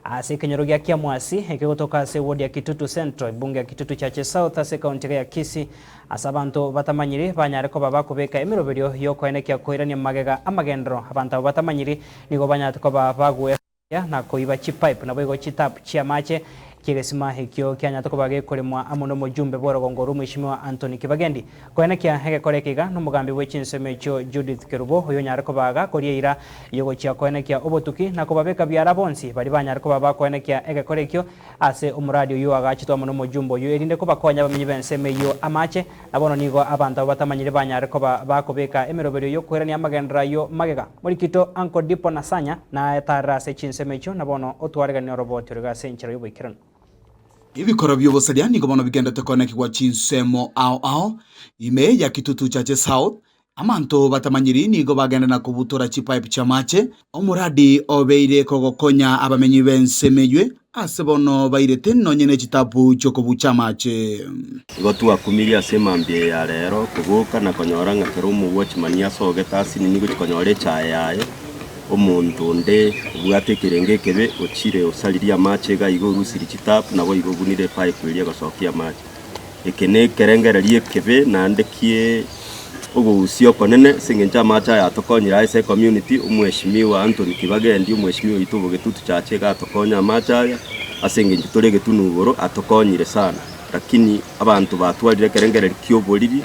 Ase ekenyoro gia Kiamwasi, ekegotoka ase ewodi ya Kitutu Central, ebunge ya Kitutu Church South ase ekaunti ya Kisii, ase abanto batamanyiri banyare koba bakobeka emeroberio y'okoenekia koirania magega amagenderero. Abanto abwo batamanyiri nigo banyarete koba bagwesokia na koiba chipipe naboigo chitap chi'amache ki'egesima ekio kianyarete koba gekoremwa amo nomojumbe bw'orogongo rw'Omweshimiwa Anthony Kibagendi. Koenekia egekora eke iga nomogambi bwe chinsemo echio Judith Kerubo oyonyare koba gakoria eira y'ogochia koenekia obotuki na kobabeka biara bonsi baria banyare koba bakoenekia egekora ekio ase omoradi oyio oagachetwe amo nomojumbe oyio erinde kobakonya abamenyi b'ensemo eyio amache. Na bono nigo abanto abwo batamanyire banyare koba bakobeka emeroberio y'okoirania amagenderero ayio magega. Morikito Uncle Dipo Nasanya naetarere ase chinsemo echio na bono otwareganie oroboti oroiga ase enchera y'oboikeranu. Ebikoro bi'obosaria nigo bono bigenderete koenekigwa chinsemo ao ao ime ya Kitutu Chache South. Abanto batamanyiri nigo bagenda na kobutora chipipe chi'amache. Omoradi obeire kogokonya abamenyi b'ensemo eywe ase bono bairete nonye ne chitapu chi'okobucha amache. Igo twakumirie ase emambia eye ya rero koboka na konyora ng'a kera omowatchman asogete asinini gochia konyora echae yaye. Omonto onde obwate ekerengo ekebe ochire osaririe amache iga iga orusirie chitapu naboigo obunire epipe eria egosokia amache. Eke nekerengererio ekebe naende kie obogusia okonene ase eng'encho amache aya atokonyire aye ase ecommunity, omweshimiwa Anthony Kibagendi omweshimiwa oito obogetutu church iga atokonye amache aya ase eng'encho tore egetunu igoro atokonyire sana. Lakini abanto batwarire ekerengererio kia oboriri.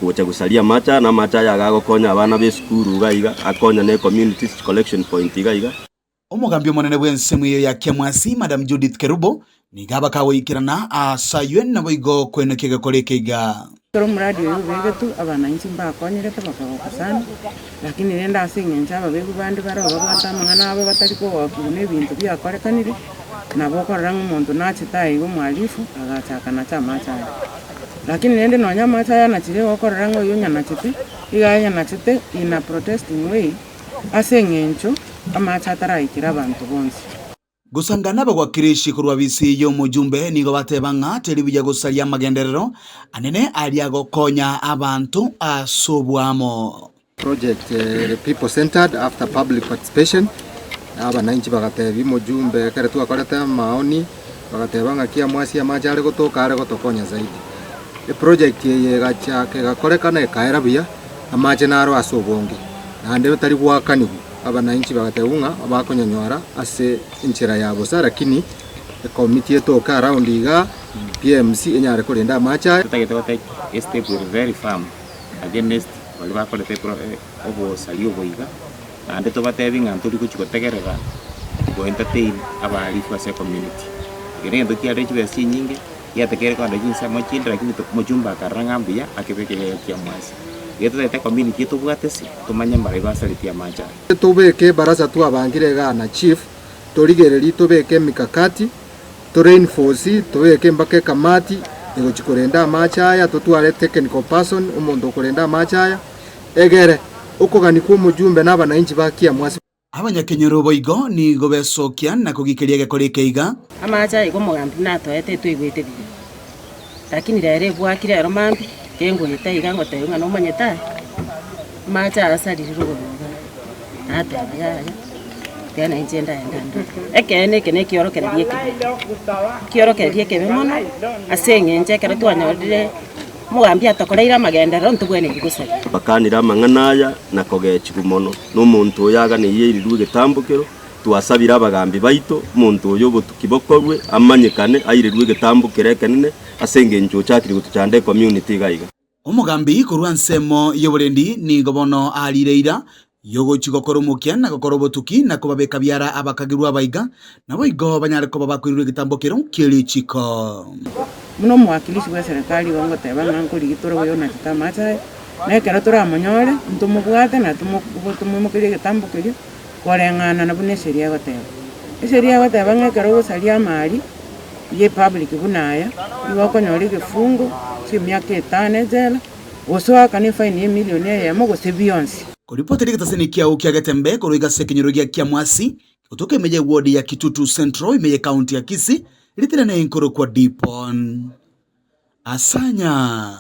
Gocha gosaria amache aya, na amache aya iga agokonya abana b'esukuru iga iga, akonya na ecommunity collection point iga iga. Omogambi omonene bw'ensemo eyio ya Kiamwasi, Madam Judith Kerubo, nigo abakagoikerana ase ayio naboigo koenekia egekora eke iga. Ekero omoradi oyo obegetwe, abananchi mbakonyerete bakagoka sana, lakini rende ase eng'encho ababegu bande baroo babwate amang'ana abo batari kogokigwa na ebinto biakorekanire, nabo okorora ng'a omonto nachete aiga omwalifu, agachaka nache amache aya. Lakini rende nonya amache aya anachire gokorora ng'a oyo onyanachete, iga ayanachete in a protesting way, ase eng'encho amache ataraikera abanto bonsi. Gosanga nabagwakirishi korwa bisi y'omojumbe nigo bateba ng'a teri buya gosaria amagenderero anene aria agokonya abanto ase oboamo. Project ere people centered after public participation, na abananchi bagatebia omojumbe ekero twakorete amaoni, bagateba ng'aki amwasi amache are gotoka are gotokonya zaidi. Eproject eye egachaka egakorekana ekaera buya, amache naro ase obonge, naende tari goakanigwa, abananchi bagatebwa ng'a bakonyanyora ase enchera ya bosa lakini ecommittee etoke around igaa, PMC enyare korenda amache aya. Totagete go take a step ere very firm against baria bakorete obosaria obo iga, naende tobatebi ng'a ntori gochi gotegerera go entertain abahalifu ase ecommunity. Eke negento kiarire chibesa chinyinge, giatekeire kogenda chinsemo chinde lakini omochumba akarora ng'a mbuya akebeke iga kiamwase. Iga totagete ecommunity etobwate ase, tomanye mbaria basaretie amache aya. Tobeke ebarasa twabangire igaa na chief, torigererie tobeke emikakati. Toreinforce, tobeke mpaka ekamati egochia korenda amache aya, totware technical person, omonto okorenda amache aya, egere okogania kwa omojumbe na abanainchi ba Kiamwasi. Abanyakenyoro boigo nigo besokia na kogikeria egekora eke iga. Amache aya igo omogambi natoete twaigwete buya, lakini rero ebwakire ero mambia, kengoeta iga ngotebiwa ng'a nomanyete aye, amache aya asarire rogoro igaa. Nateba yaya, tiga nainche ndaenda ndore. Ekeene eke nekiorokererio ekebe, ekiorokererio ekebe mono, ase eng'encho ekero twanyorire omogambi atokoreire amagenderero ntobwenereti gosaria. Bakanire amang'ana aya na kogechigwa mono nomonto oyo aganeirie airirwe egetambokero. Twasabire abagambi baito, omonto oyo obotuki bokorwe, amanyekane, airerwe egetambokero ekenene, ase engencho ochakire gotochanda ecommunity iga iga. Omogambi korwa ensemo y'oborendi nigo bono arire eira y'ogochia gokora omokia na gokora obotuki na kobabeka biara abakagerwa abaiga, naboigo banyare koba bakoirerwa egetambo kero kie richiko. Buna omowakilishi bw'eserekari igo ngoteba ng'a nkorigia tore oyo onachete amache aya, na ekero toramonyore, ntomobwate na tomoimokerie egetambo keria, koreng'ana na buna esheria egoteba. Esheria egoteba ng'a ekero ogosaria amari, ye public buna aya, nigo okonyora egefungo chi'emiaka etano ejela, gose oakane efaini y'emilion eyemo gose bionsi. Koripoti rigetasini kiao kia Getembe korwa igase ekenyoro gia Kiamwasi, gotoka ime ye ward ya Kitutu Central ime ye county ya Kisii, ritirane nkorokwa Dipon Asanya.